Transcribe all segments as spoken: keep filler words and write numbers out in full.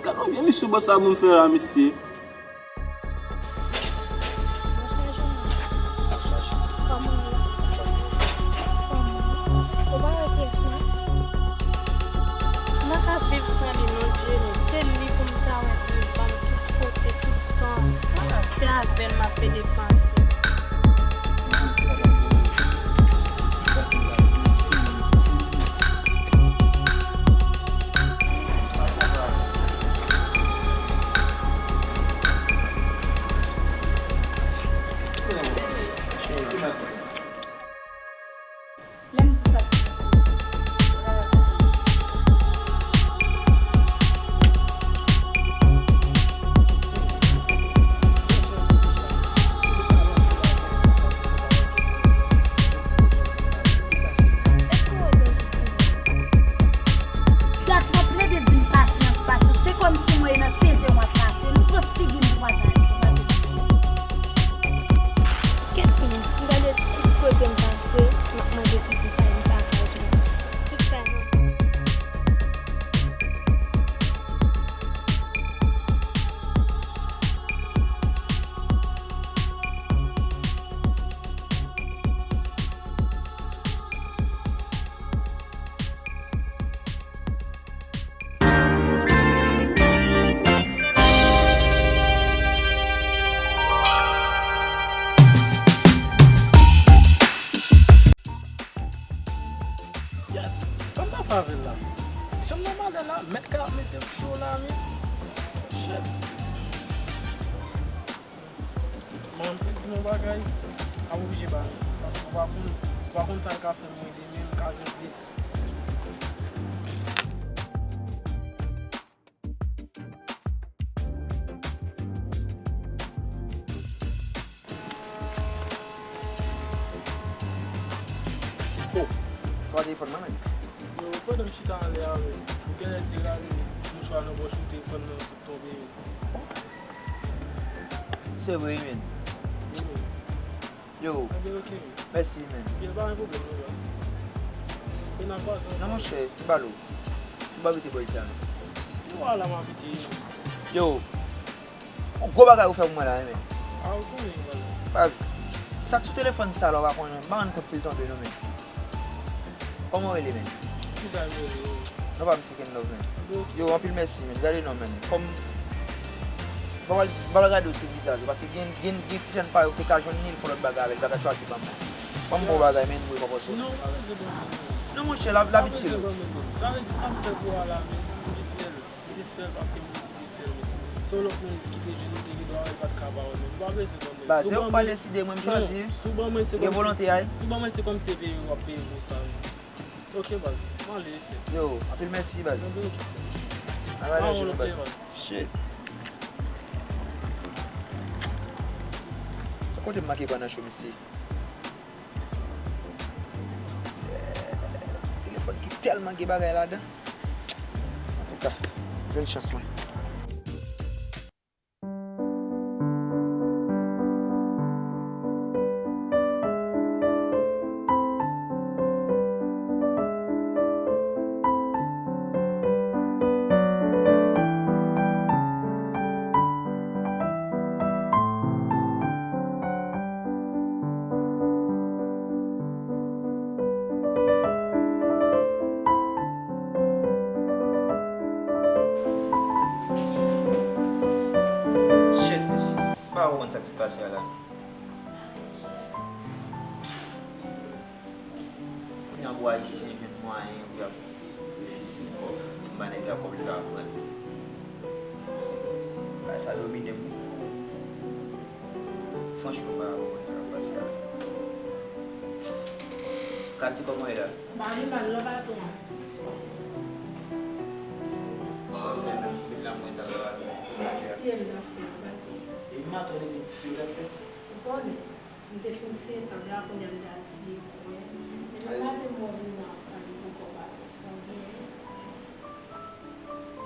Gad yon vye misye bò sa moun fè la, mesye. Ou pa wè pyès mwen? M pa ka viv san li non, Jenny. Se li pou m ta wè vivan m tout kote, tout tan. Se avè l m ap depanse. Lè m di sa. Gad, w ap plede di m pasyans, pasyans. Se kòmsi mwen nan teze w ap pase. M pran figi m pou pase. Kèt, m gade tout kote m pase, m ap mande figi sa, m pa ka jwenn. Tout sa, Yes! Sa m ta fè avè l la? Janm nan malè la, mèt ka ap mete m cho la, men. Shit! Mwen, m te di nou bagay, m ap oblije ba misye, paske ou pa konn, ou pa konn sa l ka fè mwen demen, m ka jwenn plis. Oh, pa telefòn mwen menm. Yo, pandan m chita anlè a, men, ou genlè di rale mouchwa nan pòch ou, telefòn nan sot tonbe, men. Se vre, men. Wi, men. Yo. Ebyen, ok, men. Mèsi, men. Ebyen, pa gen pwoblèm, non, baz. Ebyen, n ap pase ankò. Non, monchè, m ba l ou. M pa mete bò sa, men. Yo, ala m ap pete, non. Yo. Yon gwo bagay ou fè pou mwen la, wi, men. A, ou konnen, baz. Baz, sa k sou telefòn sa la, ou pa konnen, m pa rann kont si l tonbe, non, men. Kòman w rele, men? Kisa l rele, yo? Non, pa m si Ken Love, men. Yo, anpil mèsi, men. Gade non, men. Kòm, m pa pral, m pa pral gade w sou vizaj ou, paske gen, gen, gen ti jèn parèy ou te ka jwenn li, l fè lòt bagay avè l, l pa ka chwazi ban mwen. Ban m bon bagay, men, m wi, papa sou. Non, ou pa bezwen ban mwen, non. Non, monchè, l ap, l ap itil ou. Ou pa bezwen ban mwen, non. Sa vle di sa m fè pou w a la, men, m jis fè l. Li te fè l paske m te fè l, men se yon lòt moun ki te di nou te gen dwa, li pa t ka ba w, men nou pa bezwen ban mwen. Baz, se ou k pa deside, mwen m chwazi. Si w ban mwen, se kòmsi, gen volonte a, wi. Si w ban mwen, se kòmsi se peye w ap peye m pou sa, men. Ok, baz, m ale, respè. Yo, anpil mèsi, baz. Ebyen, ok. N a pale jodi, baz. Shit. Kote m manke pran nan cho, mesye? Telefòn ki tèlman gen bagay ladan. Antouka, jwenn chans mwen. Shit, mesye. M pa konprann sa k sot pase a la. Kounye a pou Ayisyen jwenn mwayen pou y ap refize kòb, menm ba nèg la kòb li pa pran. Bagay sa domine m. Franchman, m pa konprann sa k ap pase a. Katy, kòman w ye la? M pa gen mal non, patwon. Kòman w ye menm? Vin la mwen ta la. Mesye m nan fè, patwon. E maten w leve dife w t ap fè? Ou konnen. M te fin seye tann la, kounye a m t al seye kwè. Epi maten m wè w vin nan ap pale ankò, patwon, sa w genyen?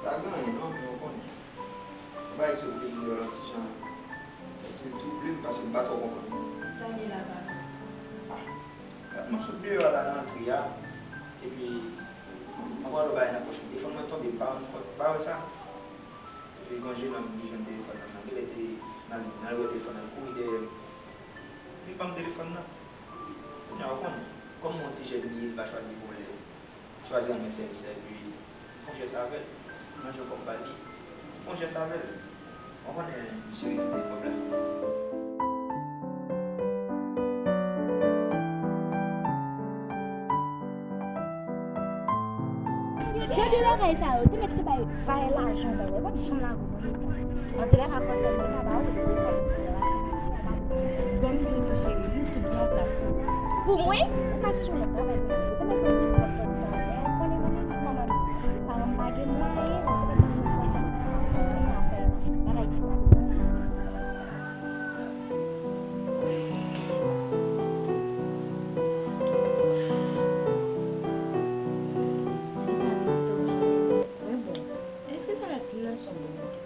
Pa gen anyen non, men ou konnen. Yon bagay ki sot vin deyò la, yon ti jan, yon ti twouble m, paske m pa twò konprann. Sa gen la, patwon? Ah, gad m ap sot deyò a la nan antre a, epi Alò, bagay nan pòch mwen, telefòn mwen tonbe, m pa rann kont, m pa wè sa. Epi gen yon jenòm ki jwenn telefòn nan, nan, li rete nan, nan, li wè telefòn nan, li kouri dèyè m. Li ban m telefòn nan. Kounye a, ou konn, kòm yon ti jèn li ye, li pa chwazi vòlè. Chwazi rann mwen sèvis la, epi fè yon jès avè l. Manje yon kòb ba li, fè yon jès avè l. Ou konnen misye refize kòb la. Jan de bagay sa yo, te mèt te bay valè lajan bagay, w ap janm lago. Antouka, konsèy mwen, m ap ba ou, bon, m di w tou, cheri, nou tout gen yon plas pou nou. Pou mwen, ou ka chèche yon lòt travay pou mwen. Ou te mèt mwen di lòt travay, ou konnen mwen, manman, paran m pa gen mwayen, ou te mèt mwen di lòt travay, bagay ki pa bon. Mwen bon, èske sa la di m nan se yon bon bagay?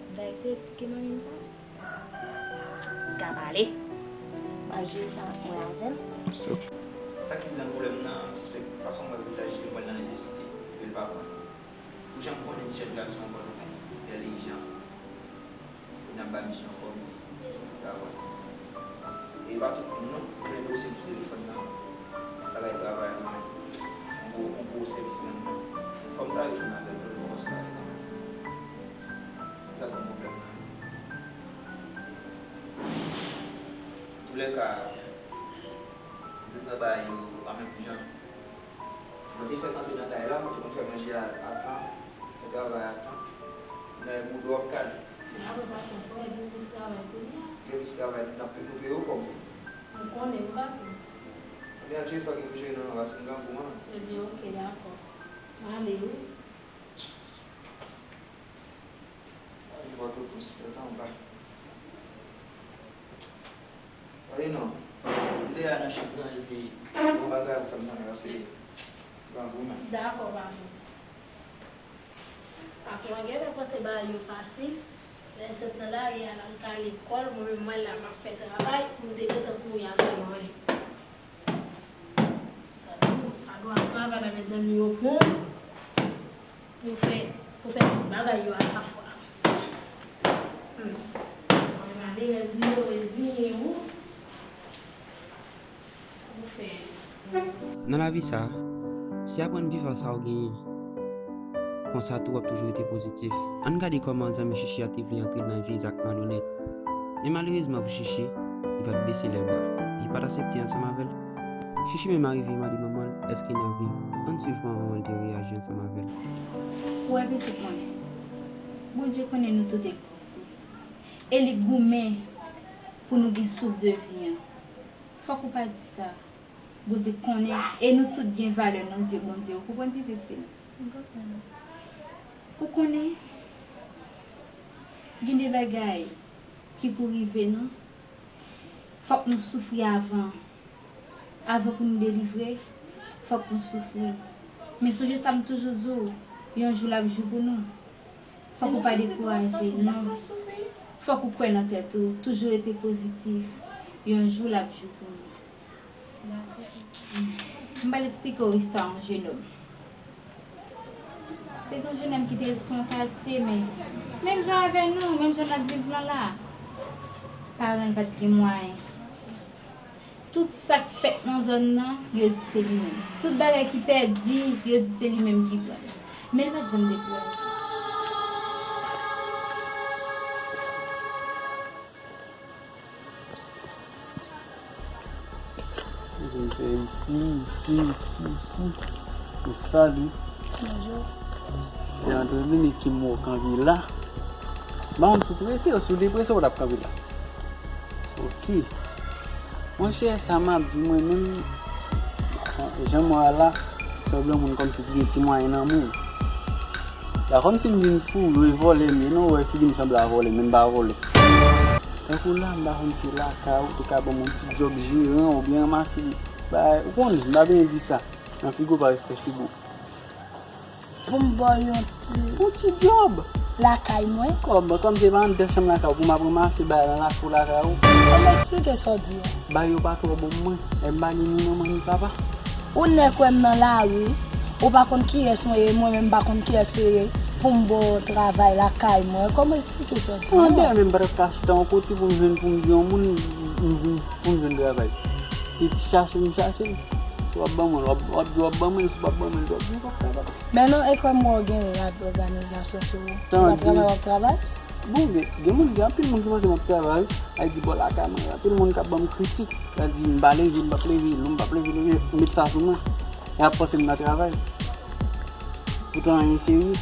M ta eseye esplike manmi m sa? Ka pale. Manje sa mwen avè l. Sa ki vle pwoblèm nan, m sispèk fason m wè vizaj li, m wè l nan nesesite, men l pa pran. Ou janm konnen ti jèn gason Pòtoprens, entèlijan, li nan ba misyon kòb li, travay. E pa tout moun non, mwen dosye m sou telefòn nan, travay, travay, yon gwo, yon gwo sèvis nan men m. Fò m ta rejouen avè l pou l kòmanse travay kanmenm. Se sa k ban m pwoblèm nan. Toulèka, nou travay yo pa menm jan. Si mwen te fèk antre nan kay la, mwen te konn fè manje a, a tan, fè travay a tan. Men boudou ap kale. Apre patwon, fò yo vin plis travay kounye a. Gen plis travay, n ap peye, nou peye yo kòb. M konnen, m pa tou. Ebyen, al jere sa w gen pou jere nan men w, paske m grangou, an. Ebyen, oke, dakò. M ale, wi. Ay, Pòtoprens, tèt anba. Gade non. M deja nan chanm nan, epi yon bagay pou fè m nan, se grangou menm. Dakò, patwon. Patwon an genlè panse bagay yo fasil. Lè l sot nan lari a, l al kale kò l, mwen menm, mwen la, m ap fè travay, m te gentan kouri al fè manje. Sa tou, patwon ap travay la, mezanmi, yo pran w pou fè, pou fè tout bagay yo a la fwa. Hmm. Mwen malerèz wi, yo reziyen ou. Ou fè. Nan lavi sa, se aprann viv ak sa w genyen. Konsa tou, w ap toujou rete pozitif. Ann gade kòman zanmi Chichi a te vle antre nan vi Zak malonèt. Men malerezman pou Chichi, li pa t bese lèbra. Li pa t aksepte ansanm avè l. Chichi menm arive mande manman l èske l ap viv. Ann swiv kòman manman l te reyaji ansanm avè l. Ou wè pitit mwen, Bondye konnen nou tout egziste. E li goumen pou nou gen souf de vi an. Fòk ou pa di sa. Bondye konnen, e nou tout gen valè nan zye Bondye. Ou konprann, pitit fi m? M konprann. Ou konnen, gen de bagay ki pou rive nou, fòk nou soufri avan. Avan pou nou delivre, fòk nou soufri. Men sonje sa m toujou di w, yon jou l ap jou pou nou. Fòk ou pa dekouraje, non. Fòk ou kwè nan tèt ou, toujou rete pozitif. Yon jou l ap jou pou nou. M pral eksplike w istwa yon jenòm. Se te yon jenòm ki te sou yon katye, men menm jan avè nou, menm jan n ap viv lan la. Paran l pa t gen mwayen. Tout sa k fèt nan zòn nan, yo di se li menm. Tout bagay ki pèdi, yo di se li menm ki pran l. Men l pa t janm dekouraje. Vin fè isi, isi, isi, isi. Ou sali. Bonjou. E antre vini ki mò kanpe la. Ba m sou prese, ou sou deprese, ou t ap kanpe la. Ok. Monchè, sa m ap di mwen menm, jan mwen a la, sanble yon moun kòmsi ki gen ti mwayen nan men l. La kòmsi m vin fou, yo vòlè m ye, non, ou wè figi m sanble a vòlè, men m pa vòlè. Tankou la, m pa konn si lakay ou te ka ban m yon ti djòb jeran oubyen ranmase bagay, ou konnen, m pa bezwen di sa. Nan figo pa respè figo. Pou m ba w yon ti, yon ti djòb lakay mwen. Kòb, kòm se pa anndan chanm lakay ou pou m ap ranmase bagay nan lakou lakay ou. Fò m eksplike sa w di a. Bagay yo pa twò bon mwen, e m pa gen ni manman ni papa. Ou nèk wè m nan lari, Ou pa konn kiyès mwen ye, mwen menm m pa konn kiyès ou ye, pou m ba w travay lakay mwen. Kòman eksplike sa w di m? Mwen menm m pa t ap ka chita yon kote pou m jwenn, pou m di yon moun, m, m, pou m jwenn travay. Se chache m chache l. Si w ap ban mwen l, w ap, w ap di w ap ban mwen l, si w p ap ban mwen l, w ap di w p ap ka ban. Men non, e kòm mwen w gen rad òganizasyon sou ou. W ap travay, w ap travay. Bon, gen, gen moun, gen anpil moun ki panse m ap travay, ay di bò lakay mwen, anpil moun k ap ban m kritik, y ap di m pa leve, m p ap leve, non, m p ap leve, leve, met sa sou mwen. Y ap panse m nan travay. Poutan anyen serye.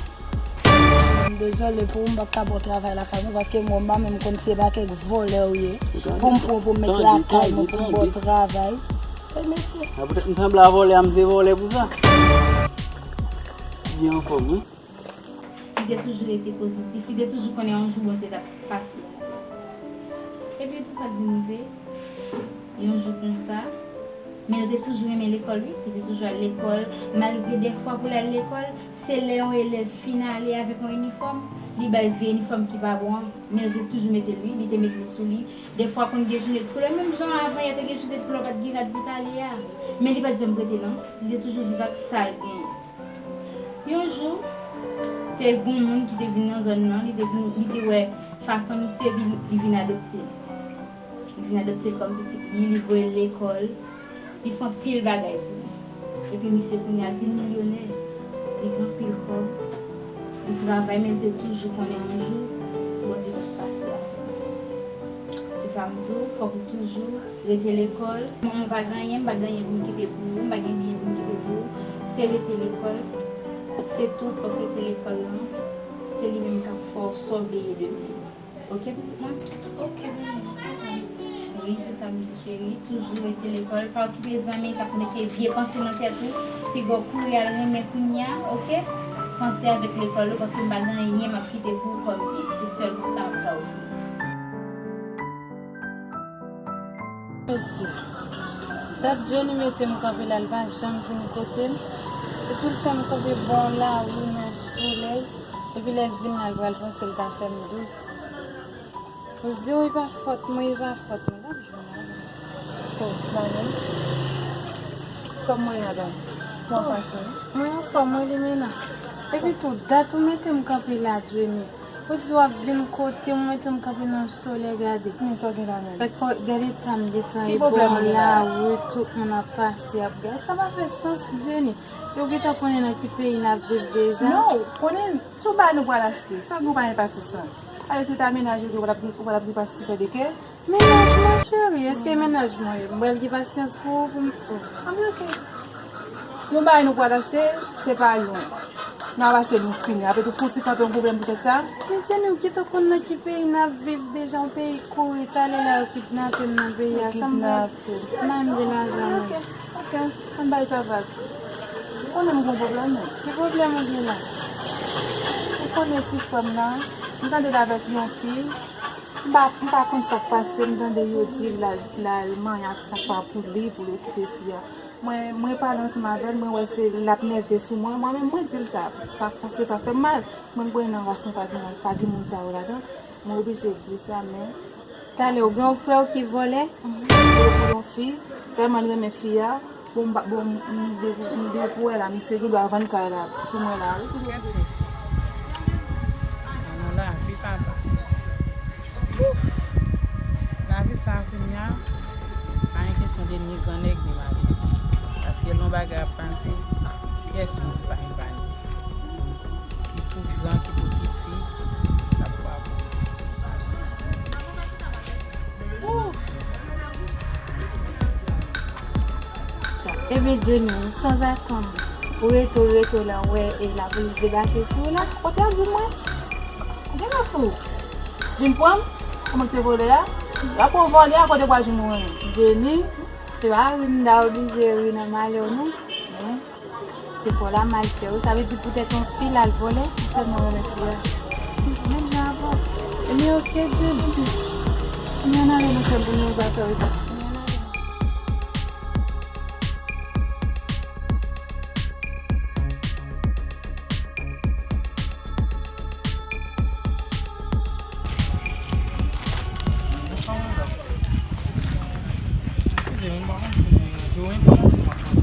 M dezole pou ou, m p ap ka ba w travay lakay mwen, paske mwen, m pa menm konn se pa kèk vòlè ou ye. Pou m pran pou m met lakay mwen, pou m ba w travay. E mesye. A, poutèt m sanble a vòlè a, m se vòlè pou sa. Byen anfòm, wi. Li te toujou rete pozitif, li te toujou konnen yon jou Bondye t ap pase. Epi tou sa k vin rive, yon jou konsa, men li te toujou renmen lekòl, wi, li te toujou al lekòl, malgre dèfwa pou l al lekòl, se lè yon elèv fin ale avèk yon inifòm, li ba l vye inifòm ki pa bon an, men li te toujou mete l, wi, li te mete l sou li. Dèfwa konn gen jounen de koulè, menm jan avan yè te gen jounen de koulè, pa t gen rad pou t ale a, men li pa t janm prete non, li te toujou viv ak sa l genyen. Yon jou, te gon moun ki te vin nan zòn nan, li te vin, li te wè fason misye, epi li, li vin adopte l. Li vin adopte l kòm pitit li, li voye l lekòl, li fè anpil bagay pou li. Epi misye kounye a vin milyonè, li gen anpil kòb, li travay, men li te toujou konnen yon jou, Bondye pou pase avè l. Se sa m di w, fòk ou toujou rete lekòl. Mwen, mwen pa gen anyen, m pa gen anyen pou m kite pou ou, m pa gen byen pou m kite pou ou. Se rete lekòl, se tout, paske se lekòl lan, se li menm k ap fè w sa w vle ye demen. Oke, pitit mwen? Oke, mwen kontan. Wi, se sa m di, cheri. Toujou rete lekòl. Pa okipe zanmi k ap mete vye panse nan tèt ou. Piga w kouri al renmen kounye a, oke? Panse avèk lekòl ou, paske m pa gen anyen m ap kite pou ou kòm byen. Se sèlman sa m ka ofri. Mesye, dat Johnny mete m kanpe la, li pa janm vin kote m. Epi l fè m kanpe bò lari nan solèy. Epi lè l vin la, l pral panse l ka fè m dous. Ou di, "Oh, e pa fòt mwen, e pa fòt mwen." L ap jwenn avè m. Oh, madanm. Kòman w ye, madanm? Kòman w fache? Mwen anfòm, mwen limena. Epi tou, dat ou mete m kanpe la, Johnny. Ou di w ap vin kote m, ou mete m kanpe nan solèy, gade. Men sa w gen la menm? Gade eta m gentan ye, bò lari, tout moun ap pase, ap gade. Sa pa fè sans, Johnny. Yo gentan konnen nan ki peyi n ap viv deja. Non, konnen tout bagay nou pral achte. Sa gwo bagay pase sa? Ale se ta mennaj ou, ou pral ap, ou pral ap depanse sou fè de kè. Mennaj mwen, cheri, èske mennaj mwen ye? M pral gen pasyans pou ou, pou m, oh. Anben, oke. Yon bagay nou pral achte, se pa lwen. N ap achte l, nou fini. Apre tou, fouti kanpe yon pwoblèm poutèt sa. Men Jenny, ou gentan konn nan ki peyi n ap viv deja, yon peyi kouri, talè la yo kidnape m nan peyi a. Yo kidnape. Sa m pral, m pa menm gen lajan menm. Oke, oke. Ann bay sa vag. Ou konnen m gon pwoblèm, wi. Ki pwoblèm ou gen la? Ou konnen ti frè m nan, m tande l avèk yon fi. M pa, m pa konn sa k pase, m tande yo di l al, l al manyen ak sa k pa pou li, pou l okipe fi a. Mwen, mwen pale ansanm avè l, mwen wè se l ap nève sou mwen. Mwen menm, mwen di l sa, sa, paske sa fè m mal. Mwen, m konnen nan ras mwen pa gen, pa gen moun sa yo ladan. Mwen oblije di l sa, men talè, ou gen yon frè w ki vòlè, pou yon fi, tèlman l renmen fi a, bon, m pa, bon, m, m de, m de pou wè la, misye gen dwa vann kay la, sou mwen la, wi. Kèt mesye. Nan yon lavi, papa. Ouf! Lavi sa a kounye a, pa gen kesyon de ni gran nèg, ni mare. Paske lè yon bagay ap pase, pyès moun pa epanye. Ki pou gran, ki pou piti, l ap frape w. Ouf! Ebyen, Jenny, ou sanzatann, ou rete, ou rete la, ou wè, e lapolis debake sou ou la. Kote w ap jwenn mwen? Ou genlè fou. Vin pran m, kòman w te vòlè a? Apre w vòlè a, kote w pral jwenn mwen? Jenny, se pa ri m ta oblije ri nan malè w, non. Men, se fò w la mal fè wi. Sa vle di poutèt yon fi l al vòlè, li tèlman renmen fi a. Menm jan avè w. Ebyen, oke, Jenny. Ebyen, ann ale, non, sèl pou nou pa fè retard. Kote m pa konn si mwen yo, yo enpòtan si m ap konn.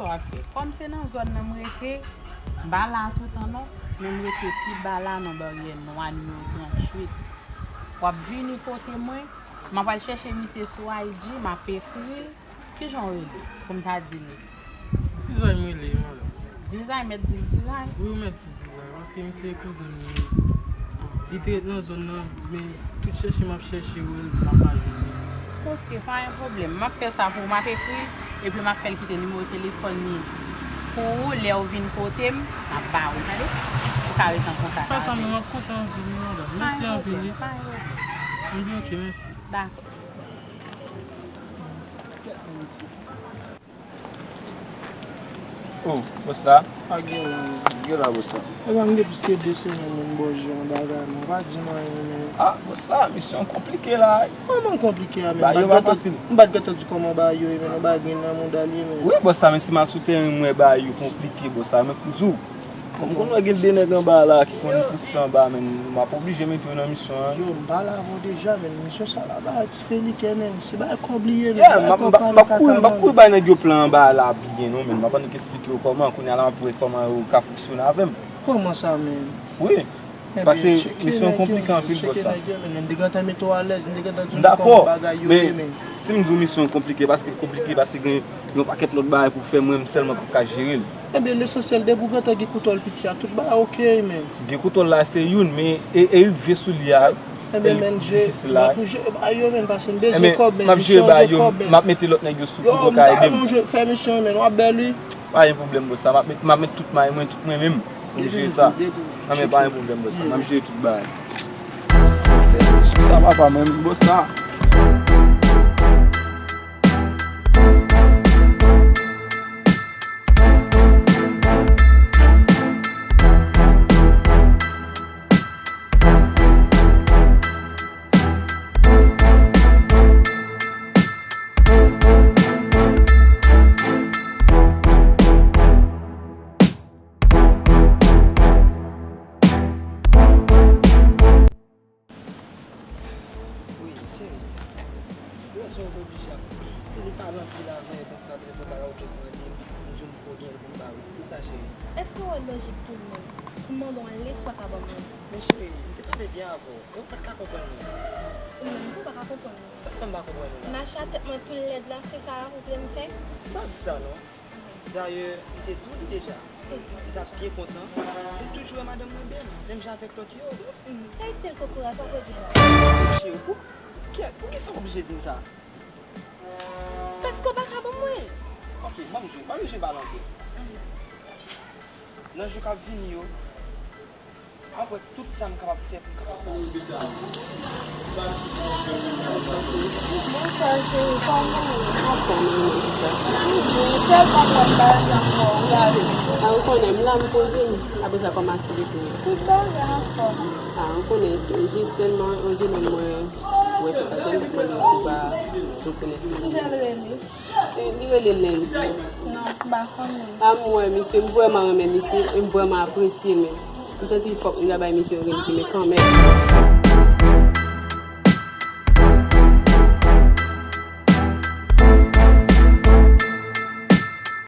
Sa w ap fè? Kòm se nan zòn nan m rete, m pa la toutan non, men m rete pi ba la nan Baryè Nwa nimewo tranntuit. W ap vini kote mwen, m ap al chèche misye sou I G, m ap ekri l. Kijan w rele pou m ta di li? Dizay m rele, madanm. Dizay, mèt di l Dizay? Wi, ou mèt di l Dizay, paske misye kouzen m li ye. Li te ret nan zòn nan, men tout chèche m ap chèche wè l, m pa ka jwenn li. Ok, pa gen pwoblèm. M ap fè sa pou ou, m ap ekri, epi m ap fè l kite nimewo telefòn li pou ou, lè w vin kote m, m ap ba ou, tande? Ou ka ret an kontak avè l. Fè sa, men m ap kontan anpil, wi, madanm. Mèsi anpil, wi. Pa gen pwoblèm, pa gen pwoblèm. Anpil, ok, mèsi. Dakò. Oh, bòs la? Pa gen, gen la, bòs la. Epa, m gen plis ke de semèn, men m bò je yon bagay, men w pa di m anyen, men. Ah, bòs la, misyon konplike la. Kòman konplike a, men? Bagay yo pa fasil. M pa t gentan di kòman bagay yo ye, men, yon bagay gen nan mouda li, men. Wi, bòs la, men si m al sou teren, m wè bagay yo konplike, bòs la, men m di w. Bon, m konn wè gen de nèg anba la ki konn pouse anba, men m ap oblije mete yo nan misyon an. Yo, m pale avè w deja, men misyon sa la ba ti fè li kè, men se bagay kòb li ye, men. Yeah, m ap, m ap, m ap kouri, m ap kouri bay nèg yo plan anba la byen, non, men m ap annik eksplike w kòman, kounye a la m ap wè kòman yo ka fonksyone avè m. Kòman sa, men? Wi. Paske misyon konplike anpil, bòs la. M te gentan mete w alèz, m te gentan di w kòman bagay yo ye, men. Si m di w misyon konplike, paske konplike, paske gen yon pakèt lòt bagay pou fè, mwen menm sèlman pou ka jere l. Ebyen, lesansyèl, depi w gentan gen koutòl piti a, tout bagay ok, men. Gen koutòl la, se youn, men e, e rive sou li a, e difisil la. Ebyen, men, je, m ap jere bagay yo, men, paske m bezwen kòb, men, misyon an gen kòb, men. M ap jere bagay yo, m ap mete lòt nèg yo sou kou pou yo ka ede m. Yo, m ta renmen w jwe, fè misyon, men, w ap bèl, wi. Pa gen pwoblèm, bòs la. M ap met, m ap met tout may mwen, tout mwen menm pou m jere sa. Nan men pa gen pwoblèm, bòs la. M ap jere tout bagay. Sa papa mwen, bòs la. Wi, cheri. Lè sa w te oblije ap fini pale anpil avè l konsa, petèt yon bagay ou just mande m, m di w m ko gen l pou m ba ou. Kisa, cheri? Èske w wè lojik tou l menm? Si m mande w anlè, èske w pa ka ban m li? Men cheri, m te pale byen avè w, e ou pa t ka konprann mwen. Ou menm tou pa ka konprann mwen. Sa k fè m pa konprann ou la? Mache a tèt mwen tou lèd la, se sa ou vle m fè? M pa di sa non. Dayè, m te di w li deja. M t ap byen kontan pou m toujou wè madanm mwen bèl, menm jan avèk lòt yo. Sa e sèl kokorat w ap regle la. Cheri, pou, kè, poukisa w oblije di m sa? Paske w pa ka ban mwen l. Ok, ban m jwe, ban m jwe bal anpil. Nan jou k ap vini yo, m ap wè tout sa m kapab fè pou m kapab ba ou. Bonswa, cheri, kòman w ye? Anfòm, wi, sista. Sèlman m wè m pa janm wè w, gade. A, ou konnen, m la, m poze m. Apre sa, kòman aktivite yo? Tout bagay anfòm. A, ou konnen, se jis sèlman, yon jounen mwen wè sou paj la, m t ap mande w si w pa rekonèt li. Kijan l rele? E, li rele Nancy. Non, m pa konnen. A, m wè misye, m vrèman renmen misye, e m vrèman apresye l, men m santi fòk m ta bay misye yon grenn kou men kanmenm.